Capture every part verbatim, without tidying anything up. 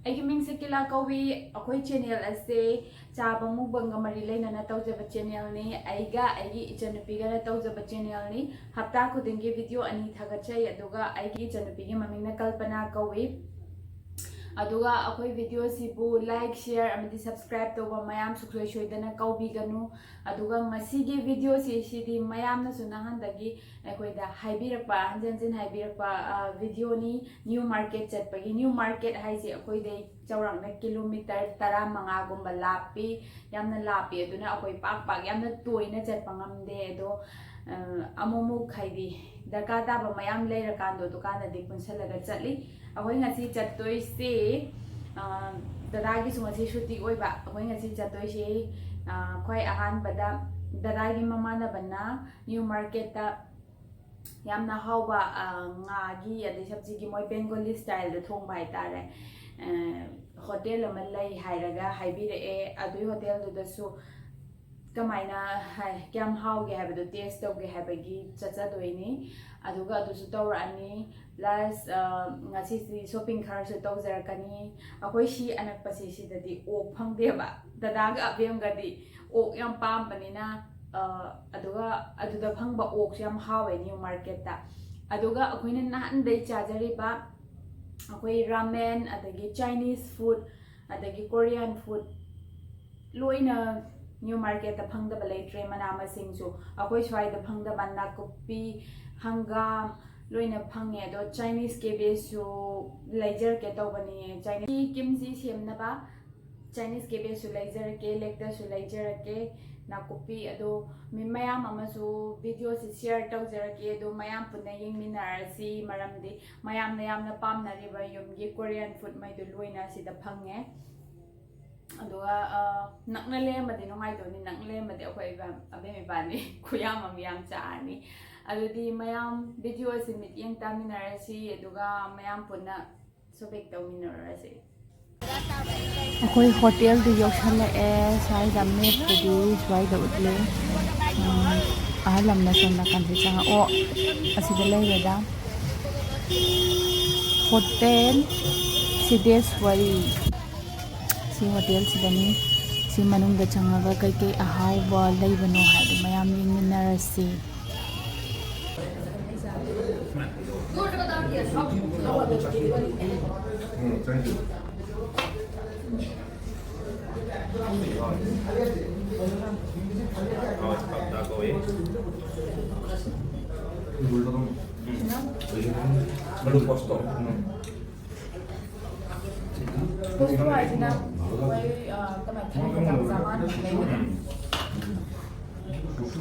ꯑꯩꯒꯤ ꯃꯤꯡ ꯁꯀꯤꯂꯥ ꯀꯧꯏ꯫ ꯑꯩꯈꯣꯏ ꯆꯦꯅꯦꯜ ꯑꯁꯦ ꯆꯥꯕ ꯃꯨꯛꯕꯪꯒ ꯃꯔꯤ ꯂꯩꯅꯅ ꯇꯧꯖꯕ ꯆꯦꯅꯦꯜꯅꯤ꯫ ꯑꯩꯒ ꯑꯩꯒꯤ ꯏꯆꯟꯅꯨꯄꯤꯒꯅ ꯇꯧꯖꯕ ꯆꯦꯅꯦꯜꯅꯤ꯫ ꯍꯞꯇꯥ ꯈꯨꯗꯤꯡꯒꯤ ꯚꯤꯗꯤꯑꯣ ꯑꯅꯤ ꯊꯥꯒꯠꯆꯩ꯫ ꯑꯗꯨꯒ ꯑꯩꯒꯤ ꯏꯆꯟꯅꯨꯄꯤꯒꯤ ꯃꯃꯤꯡꯅ ꯀꯜꯄꯅꯥ ꯀꯧꯏ꯫ ꯑꯗꯨꯒ ꯑꯩꯈꯣꯏ ꯚꯤꯗꯤꯑꯣꯁꯤꯕꯨ like, share ꯑꯃꯗꯤ subscribe ꯇꯧꯕ ꯃꯌꯥꯝ ꯁꯨꯡꯁꯣꯏ ꯁꯣꯏꯗꯅ ꯀꯧꯕꯤꯒꯅꯨ꯫ ꯑꯗꯨꯒ ꯉꯁꯤꯒꯤ ꯚꯤꯗꯤꯑꯣꯁꯤ, ꯁꯤꯗꯤ ꯃꯌꯥꯝꯅꯁꯨ ꯅꯍꯥꯟꯗꯒꯤ ꯑꯩꯈꯣꯏꯗ ꯍꯥꯏꯕꯤꯔꯛꯄ, ꯍꯟꯖꯤꯟ ꯍꯟꯖꯤꯟ ꯍꯥꯏꯕꯤꯔꯛꯄ, ꯑ, ꯚꯤꯗꯤꯑꯣꯅꯤ꯫ ꯅ꯭ꯌꯨ ꯃꯥꯔꯀꯦꯠ ꯆꯠꯄꯒꯤ, ꯅ꯭ꯌꯨ ꯃꯥꯔꯀꯦꯠ ꯍꯥꯏꯁꯦ ꯑꯩꯈꯣꯏꯗꯩ ꯆꯥꯎꯔꯥꯛꯅ ꯀꯤꯂꯣꯃꯤꯇꯔ ꯇꯔꯥꯃꯉꯥꯒꯨꯝꯕ ꯂꯥꯞꯄꯤ꯫ ꯌꯥꯝꯅ ꯂꯥꯞꯄꯤ꯫ ꯑꯗꯨꯅ ꯑꯩꯈꯣꯏ ꯄꯥꯛ ꯄꯥꯛ ꯌꯥꯝꯅ ꯇꯣꯏꯅ ꯆꯠꯄ ꯉꯝꯗꯦ꯫ ꯑꯗꯣ, ꯑ, ꯑꯃꯨꯛ ꯑꯃꯨꯛ, ꯍꯥꯏꯗꯤ, ꯗꯔꯀꯥꯔ ꯇꯥꯕ ꯃꯌꯥꯝ ꯂꯩꯔꯀꯥꯟꯗꯣ, ꯑꯗꯨꯀꯥꯟꯗꯗꯤ ꯄꯨꯟꯁꯜꯂꯒ ꯆꯠꯂꯤ꯫ ꯑꯩꯈꯣꯏ ꯉꯁꯤ ꯆꯠꯇꯣꯏꯁꯦ, ꯑ, ꯗꯗꯥꯒꯤꯁꯨ ꯉꯁꯤ ꯁꯨꯇꯤ ꯑꯣꯏꯕ꯫ ꯑꯩꯈꯣꯏ ꯉꯁꯤ ꯆꯠꯇꯣꯏꯁꯦ, ꯑ, ꯈ꯭ꯋꯥꯏ ꯑꯍꯥꯟꯕꯗ ꯗꯗꯥꯒꯤ ꯃꯃꯥꯟꯅꯕꯅ ꯅ꯭ꯌꯨ ꯃꯥꯔꯀꯦꯠꯇ ꯌꯥꯝꯅ ꯍꯥꯎꯕ, ꯑ, ꯉꯥꯒꯤ ꯑꯗꯩ ꯁꯞꯖꯤꯒꯤ, ꯃꯣꯏ ꯕꯦꯡꯒꯣꯂꯤ ꯁ꯭ꯇꯥꯏꯜꯗ ꯊꯣꯡꯕ ꯍꯥꯏꯇꯥꯔꯦ, ꯑ, ꯍꯣꯇꯦꯜ ꯑꯃ ꯂꯩ ꯍꯥꯏꯔꯒ ꯍꯥꯏꯕꯤꯔꯛꯑꯦ꯫ ꯑꯗꯨꯏ ꯍꯣꯇꯦꯜꯗꯨꯗꯁꯨ ꯀꯃꯥꯏꯅ ꯍꯥꯏ, ꯀꯌꯥꯝ ꯍꯥꯎꯒꯦ ꯍꯥꯏꯕꯗꯣ ꯇꯦꯁ ꯇꯧꯒꯦ ꯍꯥꯏꯕꯒꯤ ꯆꯠꯆꯗꯣꯏꯅꯤ꯫ ꯑꯗꯨꯒ ꯑꯗꯨꯁꯨ ꯇꯧꯔꯛꯑꯅꯤ꯫ ꯄ꯭ꯂꯁ, ꯑ, ꯉꯁꯤꯁꯤ ꯁꯣꯞꯄꯤꯡ ꯈꯔꯁꯨ ꯇꯧꯖꯔꯛꯀꯅꯤ꯫ ꯑꯩꯈꯣꯏ ꯁꯤ ꯑꯅꯛꯄꯁꯤ, ꯁꯤꯗꯗꯤ ꯑꯣꯛ ꯐꯪꯗꯦꯕ꯫ ꯗꯗꯥꯒ ꯑꯕꯦꯝꯒꯗꯤ ꯑꯣꯛ ꯌꯥꯝ ꯄꯥꯝꯕꯅꯤꯅ, ꯑ, ꯑꯗꯨꯒ ꯑꯗꯨꯗ ꯐꯪꯕ ꯑꯣꯛꯁꯨ ꯌꯥꯝ ꯍꯥꯎꯋꯦ ꯅ꯭ꯌꯨ ꯃꯥꯔꯀꯦꯠꯇ꯫ ꯑꯗꯨꯒ ꯑꯩꯈꯣꯏꯅ ꯅꯍꯥꯟꯗꯩ ꯆꯥꯖꯔꯤꯕ ꯑꯩꯈꯣꯏ ꯔꯥꯃꯦꯟ, ꯑꯗꯒꯤ ꯆꯥꯏꯅꯤꯁ ꯐꯨꯗ, ꯑꯗꯒꯤ ꯀꯣꯔꯤꯌꯥꯟ ꯐꯨꯗ, ꯂꯣꯏꯅ ꯅ꯭ꯌꯨ ꯃꯥꯔꯀꯦꯠꯇ ꯐꯪꯗꯕ ꯂꯩꯇ꯭ꯔꯦ꯫ ꯃꯅꯥ ꯃꯁꯤꯡꯁꯨ ꯑꯩꯈꯣꯏ ꯁ꯭ꯋꯥꯏꯗ ꯐꯪꯗꯕ ꯅꯥꯀꯨꯞꯄꯤ, ꯍꯪꯒꯥꯝ ꯂꯣꯏꯅ ꯐꯪꯉꯦ꯫ ꯑꯗꯣ ꯆꯥꯏꯅꯤꯁ ꯀꯦꯕꯦꯖꯁꯨ ꯂꯩꯖꯔꯛꯀꯦ ꯇꯧꯕꯅꯤ꯫ ꯆꯥꯏꯅꯤꯁ ꯀꯤꯝꯆꯤ ꯁꯦꯝꯅꯕ ꯆꯥꯏꯅꯤꯁ ꯀꯦꯕꯦꯖꯁꯨ ꯂꯩꯖꯔꯛꯀꯦ, ꯂꯦꯛꯇꯁꯨ ꯂꯩꯖꯔꯛꯀꯦ, ꯅꯥꯀꯨꯞꯄꯤ꯫ ꯑꯗꯣ ꯃꯤ ꯃꯌꯥꯝ ꯑꯃꯁꯨ ꯚꯤꯗꯤꯑꯣꯁꯤ ꯁꯤꯌꯔ ꯇꯧꯖꯔꯛꯀꯦ꯫ ꯑꯗꯣ ꯃꯌꯥꯝ ꯄꯨꯟꯅ ꯌꯦꯡꯃꯤꯟꯅꯔꯁꯤ, ꯃꯔꯝꯗꯤ ꯃꯌꯥꯝꯅ ꯌꯥꯝꯅ ꯄꯥꯝꯅꯔꯤꯕ ꯌꯨꯝꯒꯤ ꯀꯣꯔꯤꯌꯟ ꯐꯨꯗ ꯃꯩꯗꯨ ꯂꯣꯏꯅ ꯁꯤꯗ ꯐꯪꯉꯦ꯫ ꯑꯗꯨꯒ, ꯑ, ꯅꯛꯅ ꯂꯩꯔꯝꯃꯗꯤ ꯅꯨꯡꯉꯥꯏꯗꯧꯅꯤ꯫ ꯅꯛꯅ ꯂꯩꯔꯝꯃꯗꯤ ꯑꯩꯈꯣꯏ ꯏꯕꯥ-, ꯑꯕꯦꯝ ꯏꯕꯥꯅꯤ ꯈꯨꯌꯥꯝ ꯑꯃ ꯌꯥꯝ ꯆꯥꯔꯅꯤ꯫ ꯑꯗꯨꯗꯤ ꯃꯌꯥꯝ ꯚꯤꯗꯤꯑꯣ ꯑꯁꯤ ꯃꯤꯠꯌꯦꯡ ꯇꯥꯃꯤꯟꯅꯔꯁꯤ, ꯑꯗꯨꯒ ꯃꯌꯥꯝ ꯄꯨꯟꯅ ꯁꯣꯄꯤꯡ ꯇꯧꯃꯤꯟꯅꯔꯨꯔꯁꯤ꯫ ꯑꯩꯈꯣꯏ ꯍꯣꯇꯦꯜꯗꯨ ꯌꯧꯁꯜꯂꯛꯑꯦ꯫ ꯁ꯭ꯋꯥꯏꯗ ꯃꯦꯞꯇꯗꯤ ꯁ꯭ꯋꯥꯏꯗ ꯎꯠꯂꯦ꯫ ꯎꯝ, ꯑꯍꯜ ꯑꯃꯅ ꯁꯣꯝ ꯅꯥꯀꯟꯗ ꯆꯪꯉꯛꯑꯣ, ꯑꯁꯤꯗ ꯂꯩꯔꯦꯗ꯫ ꯍꯣꯇꯦꯜ ꯁꯤꯗꯦꯁ꯭ꯋꯔꯤ꯫ ꯁꯤ ꯍꯣꯇꯦꯜꯁꯤꯗꯅꯤ꯫ ꯁꯤ ꯃꯅꯨꯡꯗ ꯆꯪꯉꯒ ꯀꯩꯀꯩ ꯑꯍꯥꯎꯕ ꯂꯩꯕꯅꯣ ꯍꯥꯏꯗꯣ ꯃꯌꯥꯝ ꯌꯦꯡꯃꯤꯟꯅꯔꯁꯤ꯫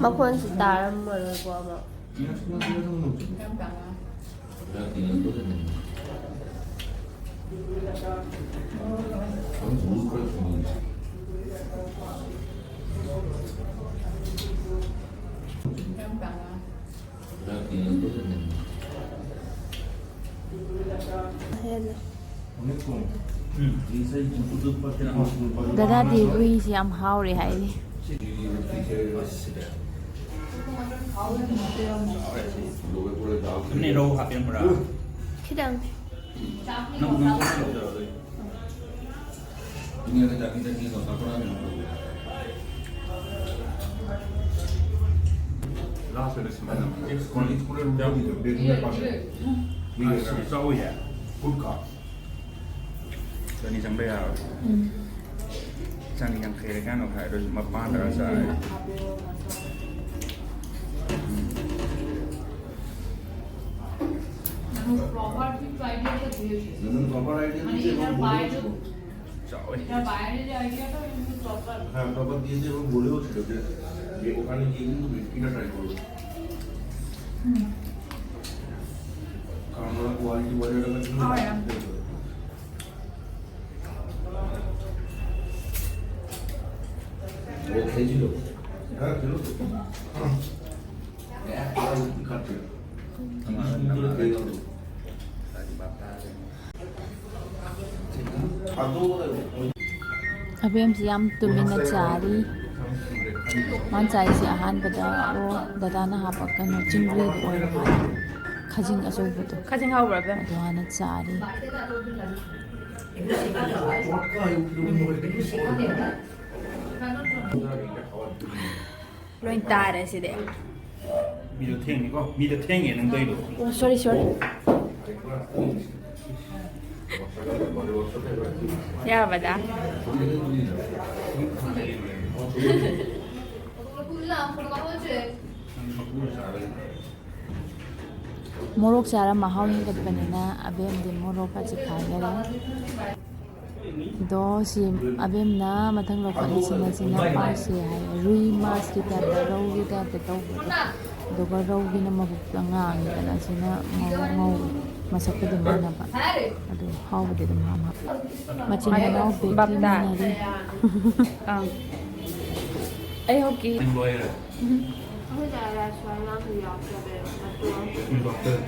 ꯃꯈꯣꯟꯁꯤ ꯇꯥꯔꯝꯃꯔꯣꯏꯀꯣ ꯑꯃ꯫ ꯗꯗꯥꯗꯤ ꯍꯨꯏꯁꯤ ꯌꯥꯝ ꯍꯥꯎꯔꯦ ꯍꯥꯏꯔꯤ꯫ ꯈꯤꯇꯪ꯫ ꯂꯥꯁꯇ ꯁꯨꯃꯥꯏꯅ ꯁ꯭ꯀꯨꯜ, ꯁ꯭ꯀꯨꯜ ꯕꯦꯒꯨꯝꯕ ꯄꯥꯝꯃꯦ꯫ ꯃꯤꯒꯤ ꯆꯥꯎ ꯌꯥꯏ꯫ ꯒꯨꯗ ꯀꯥ꯫ ꯆꯅꯤ ꯆꯪꯕ ꯌꯥꯔꯣꯏ꯫ ꯎꯝ꯫ ꯆꯅꯤ ꯌꯥꯡꯈꯩ ꯀꯌꯥꯅꯣ ꯍꯥꯏ, ꯑꯗꯨꯁꯨ ꯃꯄꯥꯟꯗ ꯆꯥꯔꯦ꯫ ꯎꯝ꯫ ꯅꯪ ꯄ꯭ꯔꯣꯄꯔ ꯐꯤꯛꯁ ꯑꯥꯏꯗꯤꯌꯥ ꯑꯃ ꯄꯤꯔꯤꯁꯦ꯫ ꯅꯪ ꯄ꯭ꯔꯣꯄꯔ ꯑꯥꯏꯗꯤꯌꯥ ꯃꯥꯅꯦ, ꯄꯤꯔꯤꯁꯦ, ꯏꯟꯅꯔ ꯅꯪ ꯄꯥꯏꯗꯨ ꯕꯣꯜ ꯏꯟꯅꯔ ꯄꯥꯏꯗꯨ ꯑꯥꯏꯗꯤꯌꯥ ꯇꯧꯔꯤꯁꯦ ꯄ꯭ꯔꯣꯄꯔ꯫ ꯍꯥ, ꯄ꯭ꯔꯣꯄꯔ ꯄꯤꯔꯤꯁꯦ, ꯅꯪ ꯕꯣꯜ ꯏꯟꯅꯔ ꯄꯥꯏꯗꯨ। ꯎꯝ꯫ ꯀꯥꯔꯅ ꯀ꯭ꯋꯥꯂꯤꯇꯤ ꯋꯥꯂꯤ ꯋꯥꯂꯤ ꯍꯣꯏ, ꯌꯥꯝ꯫ ꯍꯥ, ꯈꯦꯆꯤꯗꯣ꯫ ꯍꯥ, ꯈꯦꯆꯤꯗꯣ꯫ ꯑꯕꯦꯝꯁꯤ ꯌꯥꯝ ꯇꯨꯃꯤꯟꯅ ꯆꯥꯔꯤ꯫ ꯃꯥꯅ ꯆꯥꯔꯤꯁꯦ ꯑꯍꯥꯟꯕꯗ, ꯑꯣ, ꯗꯗꯥꯅ ꯍꯥꯞꯄ ꯀꯩꯅꯣ ꯆꯤꯡꯒ꯭ꯔꯤꯗꯣ ꯑꯣꯏꯔ ꯃꯥꯜꯂꯦ꯫ ꯈꯖꯤꯡ ꯑꯆꯧꯕꯗꯣ, ꯈꯖꯤꯡ ꯍꯥꯎꯕ꯭ꯔꯕ? ꯑꯗꯨ ꯍꯥꯟꯅ ꯆꯥꯔꯤ꯫ ꯂꯣꯏ ꯇꯥꯔꯦ ꯁꯤꯗꯤ꯫ ꯃꯤꯗꯣ ꯊꯦꯡꯅꯤꯀꯣ꯫ ꯃꯤꯗꯣ ꯊꯦꯡꯉꯦ ꯅꯪ ꯇꯧꯔꯤꯗꯣ꯫ ꯑꯣ, ꯁꯣꯔꯤ, ꯁꯣꯔꯤ꯫ ꯌꯥꯕꯗ꯫ ꯃꯣꯔꯣꯛ ꯆꯥꯔ ꯃꯍꯥꯎ ꯍꯦꯟꯒꯠꯄꯅꯤꯅ ꯑꯕꯦꯝꯗꯤ ꯃꯣꯔꯣꯛꯀ ꯆꯤꯈꯥꯏꯈꯔꯦ꯫ ꯑꯗꯣ ꯁꯤ ꯑꯕꯦꯝꯅ ꯃꯊꯪ ꯂꯧꯈꯠꯂꯤꯁꯤꯅ ꯁꯤꯅ ꯃꯥꯁꯦ ꯍꯥꯏꯌꯦ, ꯔꯨꯏ ꯃꯥꯁꯀꯤ ꯇꯥꯏꯞꯇ, ꯔꯧꯒꯤ ꯇꯥꯏꯞꯇ ꯇꯧꯕꯗꯣ꯫ ꯑꯗꯨꯒ ꯔꯧꯒꯤꯅ ꯃꯕꯨꯛꯇ ꯉꯥꯡꯉꯤꯗꯅ, ꯁꯤꯅ ꯉꯧ-, ꯉꯧꯋꯤ꯫ ꯃꯁꯛꯄꯨꯗꯤ ꯃꯥꯟꯅꯕ, ꯑꯗꯨ ꯍꯥꯎꯕꯗꯤ ꯑꯗꯨꯝ ꯍꯥꯎ ꯍꯥꯎ꯫ ꯃꯆꯤꯟ ꯃꯅꯥꯎ ꯕꯦꯛꯀꯤ ꯕꯞꯇ꯫ ꯃꯤꯅꯔꯤ꯫ ꯑꯪ꯫ ꯑꯩ ꯍꯣꯀꯤ꯫ ꯅꯪ ꯂꯣꯏꯔꯦ꯫ ꯑꯩꯈꯣꯏꯗ ꯔꯥꯏꯁ ꯐ꯭ꯂꯥꯋꯔ ꯉꯥꯛꯇ ꯌꯥꯎꯗ꯭ꯔꯕꯅꯦ, ꯃꯇꯣꯟ꯫ ꯎꯝ, ꯗꯣꯛꯇꯔ꯫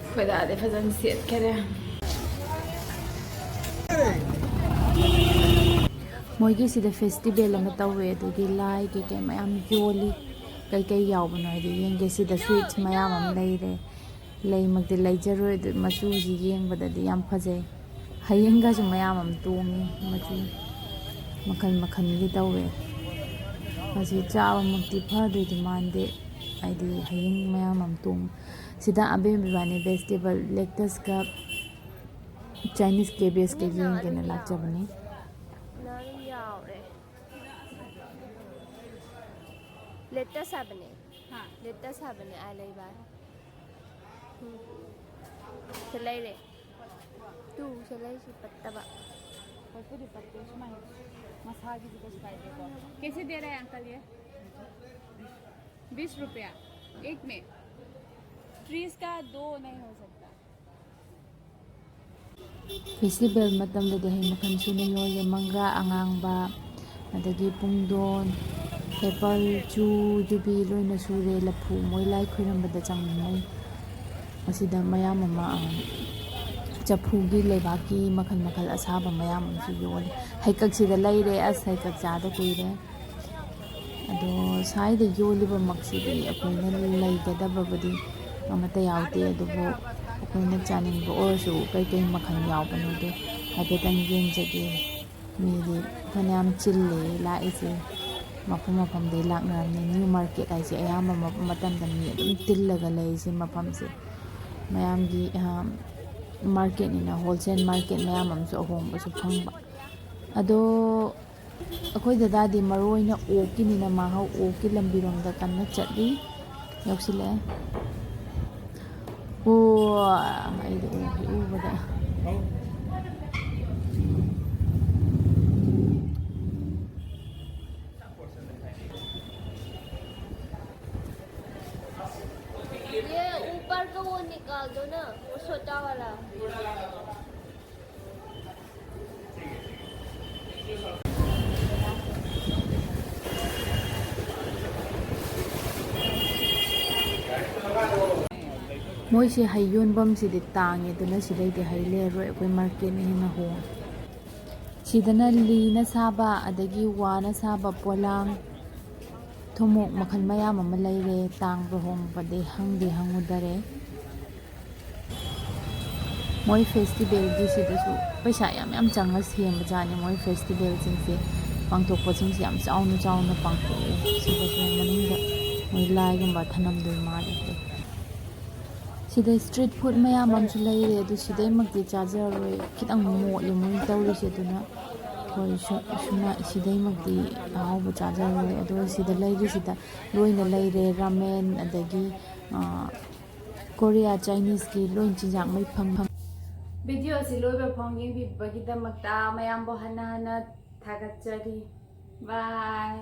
ꯑꯩꯈꯣꯏ ꯗꯥꯗꯤ ꯐꯖꯅ ꯁꯦꯠꯈꯔꯦ꯫ ꯃꯣꯏꯒꯤ ꯁꯤꯗ ꯐꯦꯁꯇꯤꯚꯦꯜ ꯑꯃ ꯇꯧꯋꯦ, ꯑꯗꯨꯒꯤ ꯂꯥꯏ ꯀꯩꯀꯩ ꯃꯌꯥꯝ ꯌꯣꯜꯂꯤ꯫ ꯀꯩꯀꯩ ꯌꯥꯎꯕꯅꯣ ꯍꯥꯏꯗꯤ ꯌꯦꯡꯒꯦ꯫ ꯁꯤꯗ ꯁ꯭ꯋꯤꯠꯁ ꯃꯌꯥꯝ ꯑꯃ ꯂꯩꯔꯦ꯫ ꯂꯩꯃꯛꯇꯤ ꯂꯩꯖꯔꯣꯏ, ꯑꯗꯨ ꯃꯆꯨꯁꯤ ꯌꯦꯡꯕꯗꯗꯤ ꯌꯥꯝ ꯐꯖꯩ꯫ ꯍꯌꯦꯡꯒꯁꯨ ꯃꯌꯥꯝ ꯑꯃ ꯇꯣꯡꯉꯤ, ꯃꯆꯨ ꯃꯈꯜ ꯃꯈꯜꯒꯤ ꯇꯧꯋꯦ꯫ ꯃꯁꯤ ꯆꯥꯕꯃꯛꯇꯤ ꯐꯗꯣꯏꯗꯤ ꯃꯥꯟꯗꯦ, ꯍꯥꯏꯗꯤ ꯍꯌꯦꯡ ꯃꯌꯥꯝ ꯑꯃ ꯇꯣꯡ-, ꯁꯤꯗ ꯑꯕꯦꯝ ꯏꯕꯥꯅꯤ ꯚꯦꯖꯤꯇꯦꯕꯜ ꯂꯦꯛꯇꯁꯀ ꯆꯥꯏꯅꯤꯁ ꯀꯦꯕꯦꯖꯀ ꯌꯦꯡꯒꯦꯅ ꯂꯥꯛꯆꯕꯅꯤ꯫ ꯅꯪ ꯌꯥꯎꯔꯦ꯫ ꯂꯦꯇꯁ ꯍꯥꯏꯕꯅꯦ꯫ ꯂꯦꯇꯁ ꯍꯥꯏꯕꯅꯦ ꯑꯥ ꯂꯩꯕ꯫ ꯎꯝ꯫ ꯁꯤ ꯂꯩꯔꯦ꯫ ꯇꯨ, ꯁꯤ ꯂꯩꯔꯤꯁꯤ ꯄꯠꯇꯕ꯫ ꯄꯠꯄꯨꯗꯤ ꯄꯠꯇꯦ, ꯁꯨꯃꯥꯏꯅ ꯃꯁꯥꯒꯤꯗꯤ ꯀꯩꯁꯨ ꯀꯥꯏꯗꯦꯀꯣ꯫ कैसे दे रहे हैं अंकल ये? बीस रुपया एक में। ट्रीज का दो नहीं हो सकता। ꯐꯦꯁꯇꯤꯚꯦꯜ ꯃꯇꯝꯗꯗꯤ ꯍꯩ ꯃꯈꯜ ꯁꯨꯅ ꯌꯣꯜꯂꯦ꯫ ꯃꯪꯒ꯭ꯔꯥ ꯑꯉꯥꯡꯕ, ꯑꯗꯒꯤ ꯄꯨꯡꯗꯣꯟ, ꯑꯦꯄꯜ, ꯆꯨ, ꯌꯨꯕꯤ ꯂꯣꯏꯅ ꯁꯨꯔꯦ꯫ ꯂꯐꯨ ꯃꯣꯏ ꯂꯥꯏ ꯈꯣꯏꯔꯝꯕꯗ ꯆꯪꯉꯤ꯫ ꯑꯁꯤꯗ ꯃꯌꯥꯝ ꯑꯃ, ꯑ, ꯆꯐꯨꯒꯤ ꯂꯩꯕꯥꯛꯀꯤ ꯃꯈꯜ ꯃꯈꯜ ꯑꯁꯥꯕ ꯃꯌꯥꯝ ꯑꯃꯁꯨ ꯌꯣꯜꯂꯤ꯫ ꯍꯩꯀꯛꯁꯤꯗ ꯂꯩꯔꯦ꯫ ꯑꯁ, ꯍꯩꯀꯛ ꯆꯥꯗ ꯀꯨꯏꯔꯦ꯫ ꯑꯗꯣ ꯁ꯭ꯋꯥꯏꯗ ꯌꯣꯜꯂꯤꯕꯃꯛꯁꯤꯗꯤ ꯑꯩꯈꯣꯏꯅ ꯂꯩꯒꯗꯕꯕꯨꯗꯤ ꯑꯃꯠꯇ ꯌꯥꯎꯗꯦ꯫ ꯑꯗꯨꯕꯨ ꯑꯩꯈꯣꯏꯅ ꯆꯥꯅꯤꯡꯕ ꯑꯣꯏꯔꯁꯨ ꯀꯩꯀꯩ ꯃꯈꯜ ꯌꯥꯎꯕꯅꯣꯗꯣ ꯍꯥꯏꯐꯦꯠꯇꯪ ꯌꯦꯡꯖꯒꯦ꯫ ꯃꯤꯗꯤ ꯐꯅꯌꯥꯝ ꯆꯤꯜꯂꯦ ꯂꯥꯛꯏꯁꯦ꯫ ꯃꯐꯝ ꯃꯐꯝꯗꯩ ꯂꯥꯛꯅꯔꯕꯅꯤ꯫ ꯅ꯭ꯌꯨ ꯃꯥꯔꯀꯦꯠ ꯍꯥꯏꯁꯦ ꯑꯌꯥꯝꯕ ꯃ-, ꯃꯇꯝꯗ ꯃꯤ ꯑꯗꯨꯝ ꯇꯤꯜꯂꯒ ꯂꯩꯔꯤꯁꯦ ꯃꯐꯝꯁꯦ꯫ ꯃꯌꯥꯝꯒꯤ, ꯑ, ꯃꯥꯔꯀꯦꯠꯅꯤꯅ, ꯍꯣꯜꯁꯦꯜ ꯃꯥꯔꯀꯦꯠ ꯃꯌꯥꯝ ꯑꯃꯁꯨ ꯑꯍꯣꯡꯕꯁꯨ ꯐꯪꯕ꯫ ꯑꯗꯣ ꯑꯩꯈꯣꯏ ꯗꯗꯥꯗꯤ ꯃꯔꯨ ꯑꯣꯏꯅ ꯑꯣꯛꯀꯤꯅꯤꯅ ꯃꯥ ꯍꯧ-, ꯑꯣꯛꯀꯤ ꯂꯝꯕꯤꯔꯣꯝꯗ ꯀꯟꯅ ꯆꯠꯂꯤ꯫ ꯌꯧꯁꯤꯜꯂꯛꯑꯦ꯫ ꯑꯣ, ꯑꯩꯗꯤ ꯑꯣꯛ ꯍꯦꯛ ꯎꯕꯗ꯫ ये ऊपर का वो निकाल दो ना, वो छोटा वाला। ꯃꯣꯏꯁꯤ ꯍꯩ ꯌꯣꯟꯐꯝꯁꯤꯗꯤ ꯇꯥꯡꯉꯦ, ꯑꯗꯨꯅ ꯁꯤꯗꯩꯗꯤ ꯍꯩ ꯂꯩꯔꯔꯣꯏ꯫ ꯑꯩꯈꯣꯏ ꯃꯥꯔꯀꯦꯠꯅ ꯍꯦꯟꯅ ꯍꯣꯡꯉꯦ꯫ ꯁꯤꯗꯅ ꯂꯤꯅ ꯁꯥꯕ, ꯑꯗꯒꯤ ꯋꯥꯅ ꯁꯥꯕ ꯄꯣꯂꯥꯡ, ꯊꯨꯝꯃꯣꯛ ꯃꯈꯜ ꯃꯌꯥꯝ ꯑꯃ ꯂꯩꯔꯦ꯫ ꯇꯥꯡꯕ ꯍꯣꯡꯕꯗꯤ ꯍꯪꯗꯤ ꯍꯪꯉꯨꯗꯔꯦ꯫ ꯃꯣꯏ ꯐꯦꯁꯇꯤꯚꯦꯜꯒꯤ ꯁꯤꯗꯁꯨ ꯄꯩꯁꯥ ꯌꯥꯝ ꯌꯥꯝ ꯆꯪꯉ ꯁꯦꯝꯕ ꯖꯥꯠꯅꯤ꯫ ꯃꯣꯏ ꯐꯦꯁꯇꯤꯚꯦꯜꯁꯤꯡꯁꯦ ꯄꯥꯡꯊꯣꯛꯄꯁꯤꯡꯁꯦ ꯌꯥꯝ ꯆꯥꯎꯅ ꯆꯥꯎꯅ ꯄꯥꯡꯊꯣꯛꯑꯦ꯫ ꯁꯤꯗꯁꯨ ꯃꯅꯨꯡꯗ ꯃꯣꯏ ꯂꯥꯏꯒꯨꯝꯕ ꯊꯅꯝꯗꯣꯏ ꯃꯥꯜꯂꯦ꯫ ꯁꯤꯗ ꯏꯁꯇ꯭ꯔꯤꯠ ꯐꯨꯗ ꯃꯌꯥꯝ ꯑꯃꯁꯨ ꯂꯩꯔꯦ, ꯑꯗꯨ ꯁꯤꯗꯩꯃꯛꯇꯤ ꯆꯥꯖꯔꯔꯣꯏ꯫ ꯈꯤꯇꯪ ꯃꯣꯠꯂꯦ ꯃꯣꯏꯅ ꯇꯧꯔꯤꯁꯦ, ꯑꯗꯨꯅ ꯑꯩꯈꯣꯏ ꯁꯨ-, ꯁꯨꯃꯥꯏ-, ꯁꯤꯗꯩꯃꯛꯇꯤ ꯑꯍꯥꯎꯕ ꯆꯥꯖꯔꯔꯣꯏ꯫ ꯑꯗꯨꯒ ꯁꯤꯗ ꯂꯩꯔꯤꯁꯤꯗ ꯂꯣꯏꯅ ꯂꯩꯔꯦ, ꯔꯥꯃꯦꯟ, ꯑꯗꯒꯤ, ꯑ, ꯀꯣꯔꯤꯌꯥ, ꯆꯥꯏꯅꯤꯁꯀꯤ ꯂꯣꯏ ꯆꯤꯟꯖꯥꯛ ꯃꯩ ꯐꯪ ꯐꯪ꯫ ꯚꯤꯗꯤꯑꯣꯁꯤ ꯂꯣꯏꯕ ꯐꯥꯎ ꯌꯦꯡꯕꯤꯕꯒꯤꯗꯃꯛꯇ ꯃꯌꯥꯝꯕꯨ ꯍꯟꯅ ꯍꯟꯅ ꯊꯥꯒꯠꯆꯔꯤ꯫ ꯕꯥꯏ꯫